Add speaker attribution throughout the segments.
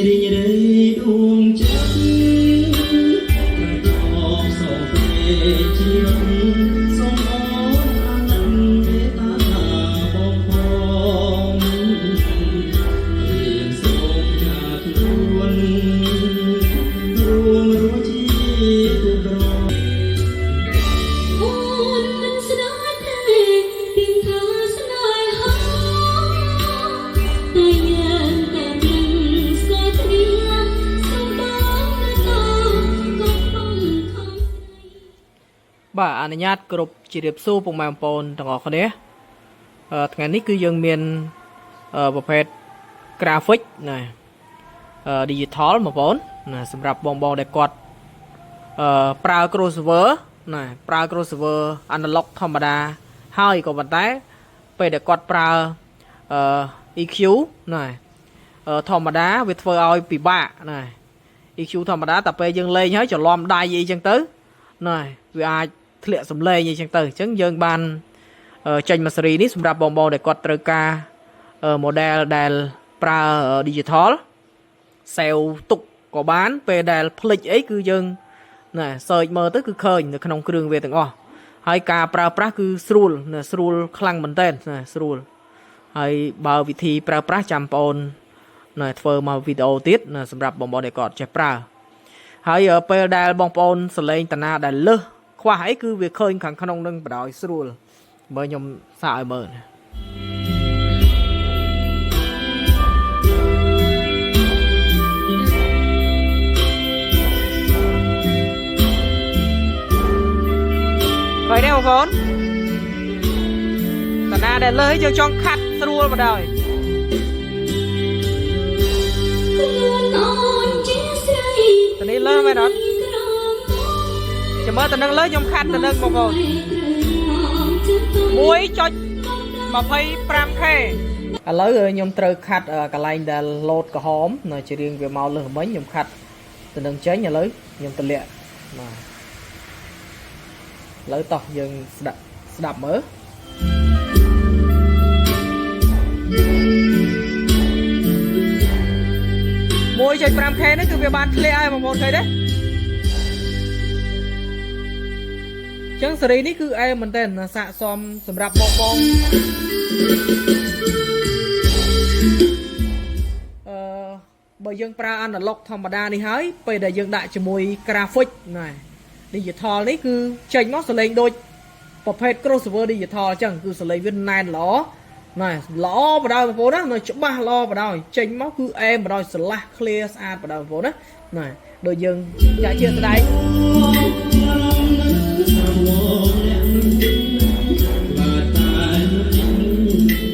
Speaker 1: រីងរៃដួងចិត្តក្រតបសងពេជីវិតសូមអូនអាណិតមេត្តាបងផងរៀនសូមចាខ្លួនរួមរស់ជាគូប្រង
Speaker 2: អូនមិនស្ដាយទេពីថាស្នេហាតែយើងតែមិនស្គាល់គ្នាសូមបងមេត្តាកុំបងខំស្រី
Speaker 3: បាទអនុញ្ញាតគ្រប់ជម្រាបសួរពុកម៉ែបងប្អូនទាំងអស់គ្នាថ្ងៃនេះគឺយើងមានប្រភេទ graphic ណាdigital បងប្អូនណាសម្រាប់បងបងដែលគាត់ប្រើ crossover ណាប្រើ crossover analog ធម្មតាហើយក៏ប៉ុន្តែពេលដែលគាត់ប្រើEQ ណាធម្មតាវាធ្វើឲ្យពិបាកណា EQ ធម្មតាតែពេលយើងលេងហើយច្រឡំដៃអីចឹងទៅណាវាអាចធ្លាក់សំឡេងអីចឹងទៅអញ្ចឹងយើងបានចេញមកស៊េរីនេះសម្រាប់បងបងដែលគាត់ត្រូវការmodel ដែលប្រើ digital save ទុកក៏បាន ពេលដែលភ្លេចអីគឺយើងណា search មើលទៅគឺឃើញនៅក្នុងគ្រឿងវាទាំងអស់ហើយការប្រើប្រាស់គឺស្រួលណាស្រួលខ្លាំងមែនតើណាស្រួលហើយបើវិធីប្រើប្រាស់ចាំបងអូនណាធ្វើមកវីដេអូទៀតណាសម្រាប់បងប្អូនដែលគាត់ចេះប្រើ ហើយពេលដែលបងប្អូនសលេងតាណាដែលលើសខ្វះអីគឺវាឃើញខាងក្នុងនឹងបដ ாய் ស្រួលមើលខ្ញុំសាកឲ្យមើលណាឃើញទេបងប្អូនតាណាដែលលើសយើងចង់ខាត់ស្រួលបដ ாய்
Speaker 2: ខ្លួនអូនជាស្រី
Speaker 3: តានេះលើសមែនអត់
Speaker 2: ក្រម
Speaker 3: ចាំមើលតានឹងលើសខ្ញុំខាត់តានឹងបងប្អូន 1.25K ឥឡូវខ្ញុំត្រូវខាត់កន្លែងដែលលោតក្រហមនៅជារៀងវាមកលើសមិញខ្ញុំខាត់ទៅនឹងចេញឥឡូវខ្ញុំតម្លាក់បាទឥឡូវតោះយើងស្ដាប់ស្ដាប់មើល1.5K នេះគឺវាបានធ្លាក់ហើយបងប្អូនឃើញទេចឹងសេរីនេះគឺអែមមែនតើស័កសមសម្រាប់បងបង អឺបើយើងប្រើ analog ធម្មតានេះហើយពេលដែលយើងដាក់ជាមួយ graphic ណា digital នេះគឺចេញមកសលេងដូចប្រភេទ crossover digital អញ្ចឹងគឺសលេងវាណែនល្អណែល្អបដ ாய் បងប្អូនណានៅច្បាស់ល្អបដ ாய் ចេញមកគឺអែមបដ ாய் ស្រឡះ clear ស្អាតបដ ாய் បងប្អូនណាណែដូចយើងចាក់ជាស្ដែង
Speaker 1: បាទតែ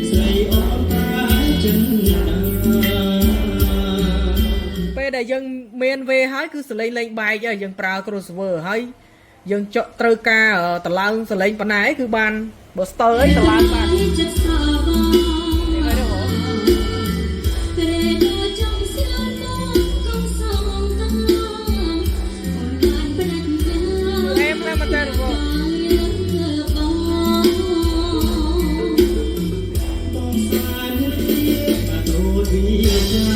Speaker 1: ស្រីអូនតែចិនដា
Speaker 3: ពេលដែលយើងមានវេហើយគឺសលេងលេងបែកហើយយើងប្រើ crossover ហើយយើងចក់ត្រូវការតឡើងសលេងប៉ុណ្ណាឯងគឺបានបើស្ទើអីតឡើងបាន
Speaker 2: ចិត្តសបា
Speaker 3: នេះហើយទេបង
Speaker 2: ក្រែដូចចង់ស្លាប់កុំសងតាអូនបានប្រាជ្ញា
Speaker 3: អែមណាស់មែនតើបង
Speaker 1: បងសានរៀបបាទដូចវិសា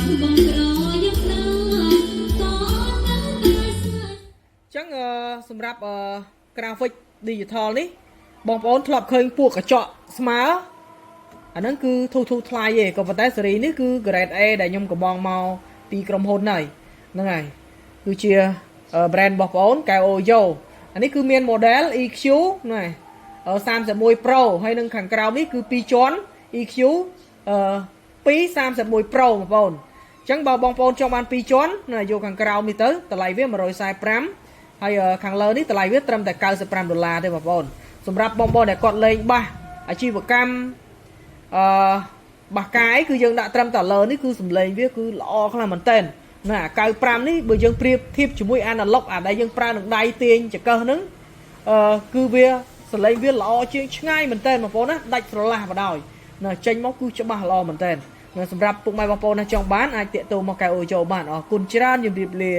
Speaker 2: បងក្រយកណាតណាតែស្នេហ៍
Speaker 3: ចឹងសម្រាប់ graphic digital នេះបងប្អូនធ្លាប់ឃើញពួកកញ្ចក់ស្មើអាហ្នឹងគឺធូរធូរថ្លៃទេក៏ប៉ុន្តែស៊េរីនេះគឺ grade A ដែលខ្ញុំកំងមកពីក្រុមហ៊ុនហើយហ្នឹងហើយគឺជា brand របស់បងប្អូនកែ Oyo អានេះគឺមាន model EQ ហ្នឹងហើយ31 Pro ហើយនឹងខាងក្រោមនេះគឺ2ជាន់ EQ 231 Pro បងប្អូនអញ្ចឹងបើបងប្អូនចង់បាន2ជាន់ណាយកខាងក្រោមនេះទៅតម្លៃវា145ហើយខាងលើនេះតម្លៃវាត្រឹមតែ95ដុល្លារទេបងប្អូនសម្រាប់បងប្អូនដែលគាត់លេងបាសអាជីវកម្មអឺបាសកាយគឺយើងដាក់ត្រឹមតែលើនេះគឺសំឡេងវាគឺល្អខ្លាំងមែនតើណា95នេះបើយើងប្រៀបធៀបជាមួយ analog អាដែលយើងប្រើនឹងដៃទាញចង្កឹះហ្នឹងអឺគឺវាសំឡេងវាល្អជាងឆ្ងាយមែនតើបងប្អូនណាដាច់ស្រឡះបដ ாய் ណាចេញមកគឺច្បាស់ល្អមែនតើណាសម្រាប់ពុកម៉ែបងប្អូនណាចង់បានអាចតាក់ទងមកកែអូចូលបានអរគុណច្រើនជម្រាបលា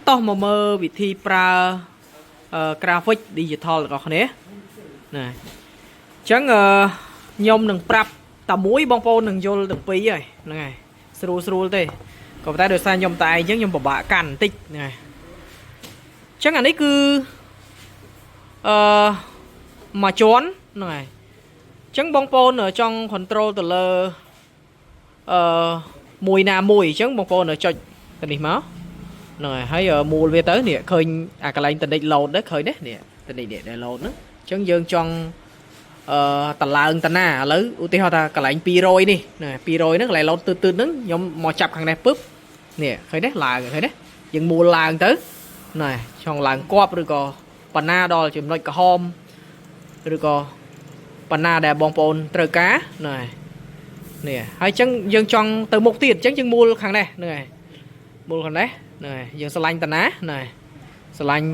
Speaker 3: តោះមកមើលវិធីប្រើgraphic digital របស់គ្នាណាអញ្ចឹងខ្ញុំនឹងប្រាប់តែមួយបងប្អូននឹងយល់ទាំងពីរហើយហ្នឹងហើយ ស្រួលស្រួលទេក៏ប៉ុន្តែដោយសារខ្ញុំតែឯងអញ្ចឹងខ្ញុំពិបាកកាន់បន្តិចហ្នឹងហើយអញ្ចឹងអានេះគឺអឺមួយជាន់ហ្នឹងហើយអញ្ចឹងបងប្អូនចង់ control ទៅលើអឺមួយណាមួយអញ្ចឹងបងប្អូនចុចទៅនេះមកហ្នឹងហើយហើយមូលវាទៅនេះឃើញអាកន្លែងតនិច load ដែរឃើញទេនេះតនិចនេះដែល load ហ្នឹងអញ្ចឹងយើងចង់ អឺតឡើងតាណាឥឡូវឧទាហរណ៍ថាកន្លែង200នេះណា200ហ្នឹងកន្លែងលោតទឺទឺហ្នឹងខ្ញុំមកចាប់ខាងនេះពឹបនេះឃើញទេឡើងឃើញទេយើងមូលឡើងទៅណែចង់ឡើងគប់ឬក៏បណ្ណាដល់ចំណុចក្រហមឬក៏បណ្ណាដែលបងប្អូនត្រូវការណែនេះហើយអញ្ចឹងយើងចង់ទៅមុខទៀតអញ្ចឹងយើងមូលខាងនេះហ្នឹងហើយមូលខាងនេះហ្នឹងហើយយើងស្រឡាញ់តាណាណែស្រឡាញ់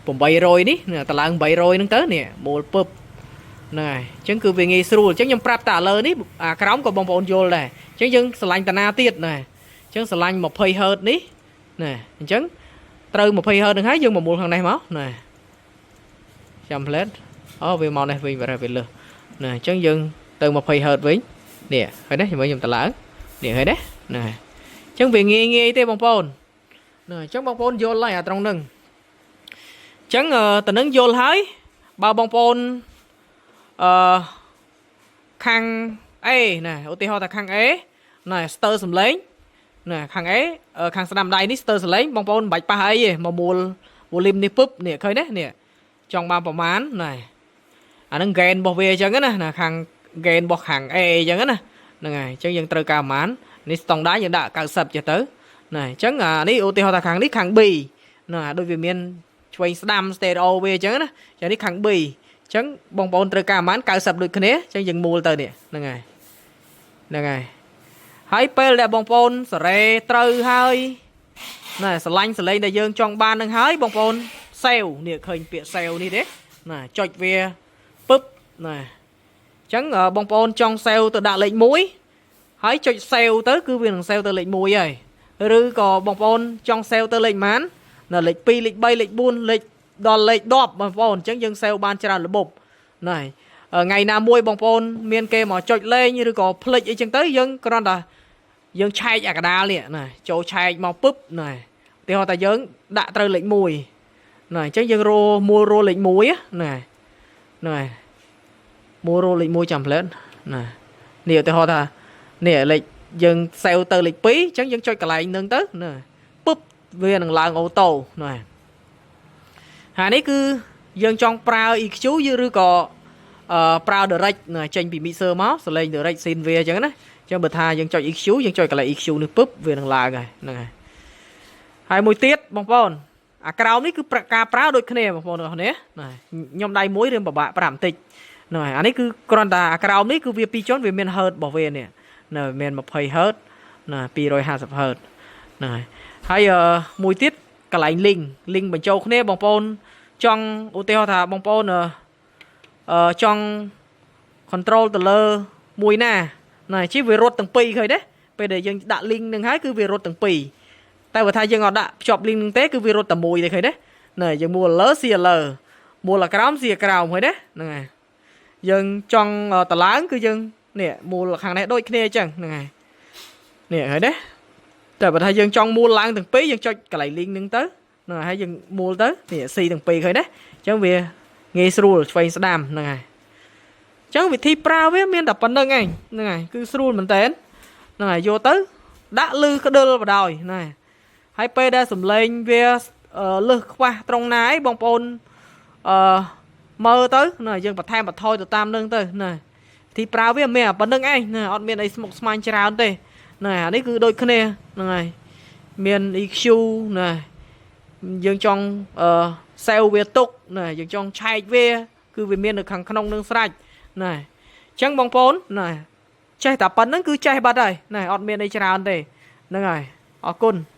Speaker 3: 800នេះតឡើង800ហ្នឹងទៅនេះមូលពឹប ហ្នឹងហើយអញ្ចឹងគឺវាងាយស្រួលអញ្ចឹងខ្ញុំប្រាប់តែឥឡូវនេះអាក្រោមក៏បងប្អូនយល់ដែរអញ្ចឹងយើងស្រឡាញ់តាណាទៀតណាអញ្ចឹងស្រឡាញ់20 Hz នេះណាអញ្ចឹងត្រូវ20 Hz ហ្នឹងហើយយើងមកមូលខាងនេះមកណាចាំផ្លែតអូវាមកនេះវិញបារវាលើសណាអញ្ចឹងយើងទៅ20 Hz វិញនេះឃើញទេខ្ញុំខ្ញុំតឡើងនេះឃើញទេណាអញ្ចឹងវាងាយងាយទេបងប្អូនណាអញ្ចឹងបងប្អូនយល់ហើយអាត្រង់ហ្នឹងអញ្ចឹងតនឹងយល់ហើយបើបងប្អូន អឺខាង A ណាឧទាហរណ៍ថាខាង A ណាស្ទើសំឡេងណាខាង A ខាងស្ដាំដៃនេះស្ទើសំឡេងបងប្អូនមិនបាច់ប៉ះអីទេមកមូល volume នេះពឹបនេះឃើញទេនេះចង់បានប្រមាណណាអាហ្នឹង gain របស់វាអញ្ចឹងណាណាខាង gain របស់ខាង A អញ្ចឹងណាហ្នឹងហើយអញ្ចឹងយើងត្រូវការប្រមាណនេះស្តង់ដាយើងដាក់90ចេះទៅណាអញ្ចឹងអានេះឧទាហរណ៍ថាខាងនេះខាង B ណាដូចវាមានឆ្វេងស្ដាំ stereo វាអញ្ចឹងណាចានេះខាង B អញ្ចឹងបងប្អូនត្រូវការប្រហែល90ដូចគ្នាអញ្ចឹងយើងមូលទៅនេះហ្នឹងហើយហ្នឹងហើយហើយពេលដែលបងប្អូនសេរីត្រូវហើយណែស្រឡាញ់សលេងដែលយើងចង់បាននឹងហើយបងប្អូន save នេះឃើញពាក្យ save នេះទេណាចុចវាពឹបណាអញ្ចឹងបងប្អូនចង់ save ទៅដាក់លេខ1ហើយចុច save ទៅគឺវានឹង save ទៅលេខ1ហើយឬក៏បងប្អូនចង់ save ទៅលេខប៉ុន្មាននៅលេខ2លេខ3លេខ4លេខដល់លេខ10បងប្អូនអញ្ចឹងយើង save បានច្រើនរបបណែថ្ងៃណាមួយបងប្អូនមានគេមកចុចលេងឬក៏ភ្លេចអីចឹងទៅយើងគ្រាន់តែយើងឆែកអាកដាលនេះណាចូលឆែកមកពឹបណែឧទាហរណ៍ថាយើងដាក់ត្រូវលេខ1ណែអញ្ចឹងយើងរមូលរលេខ1ណាណែមូលរលេខ1ចាំផ្លែតណានេះឧទាហរណ៍ថានេះលេខយើង save ទៅលេខ2អញ្ចឹងយើងចុចកន្លែងនឹងទៅណាពឹបវានឹងឡើង auto ណែហើយនេះគឺយើងចង់ប្រើ EQ ឬក៏អឺប្រើ direct ចេញពី mixer មកសលេង direct sync វាអញ្ចឹងណាអញ្ចឹងបើថាយើងចុច EQ យើងចុចកន្លែង EQ នេះពឹបវានឹងឡើងហើយហ្នឹងហើយហើយមួយទៀតបងប្អូនអាក្រោមនេះគឺការប្រើដូចគ្នាបងប្អូនទាំងអស់គ្នាណាខ្ញុំដៃមួយរឿងពិបាកប្រាំបន្តិចហ្នឹងហើយអានេះគឺគ្រាន់តែអាក្រោមនេះគឺវាពីរជាន់វាមាន hertz របស់វានេះណាមាន20 hertz ណា250 hertz ហ្នឹងហើយហើយមួយទៀតកន្លែង link link បញ្ចូលគ្នាបងប្អូនចង់ឧទាហរណ៍ថាបងប្អូនអឺចង់ control ទៅលើមួយណាណាជីវារត់ទាំងពីរឃើញទេពេលដែលយើងដាក់ link នឹងហើយគឺវារត់ទាំងពីរតែបើថាយើងអត់ដាក់ភ្ជាប់ link នឹងទេគឺវារត់តែមួយទេឃើញទេណែយើងមួលលើស៊ីលើមួលក្រោមស៊ីក្រោមឃើញទេហ្នឹងហើយយើងចង់តឡើងគឺយើងនេះមូលខាងនេះដូចគ្នាអញ្ចឹងហ្នឹងហើយនេះឃើញទេតែបើថាយើងចង់មូលឡើងទាំងពីរយើងចុចកន្លែង link នឹងទៅហ្នឹងហើយយើងមូលទៅនេះស៊ីទាំងពីរឃើញទេអញ្ចឹងវាងាយស្រួលឆ្វេងស្ដាំហ្នឹងហើយអញ្ចឹងវិធីប្រើវាមានតែប៉ុណ្្នឹងឯងហ្នឹងហើយគឺស្រួលមែនតើហ្នឹងហើយយកទៅដាក់លឺក្ដិលបដ ாய் ណាហើយពេលដែលសំឡេងវាលឹះខ្វះត្រង់ណាឯងបងប្អូនអឺមើលទៅណាយើងបន្ថែមបន្ថយទៅតាមនឹងទៅណាវិធីប្រើវាមានតែប៉ុណ្្នឹងឯងណាអត់មានអីស្មុគស្មាញច្រើនទេណាអានេះគឺដូចគ្នាហ្នឹងហើយមាន EQ ណាយើងចង់អឺ save វាទុកណាយើងចង់ឆែកវាគឺវាមាននៅខាងក្នុងនឹងស្រេចណាអញ្ចឹងបងប្អូនណាចេះតែប៉ុណ្្នឹងគឺចេះបាត់ហើយណាអត់មានអីច្រើនទេហ្នឹងហើយអរគុណ។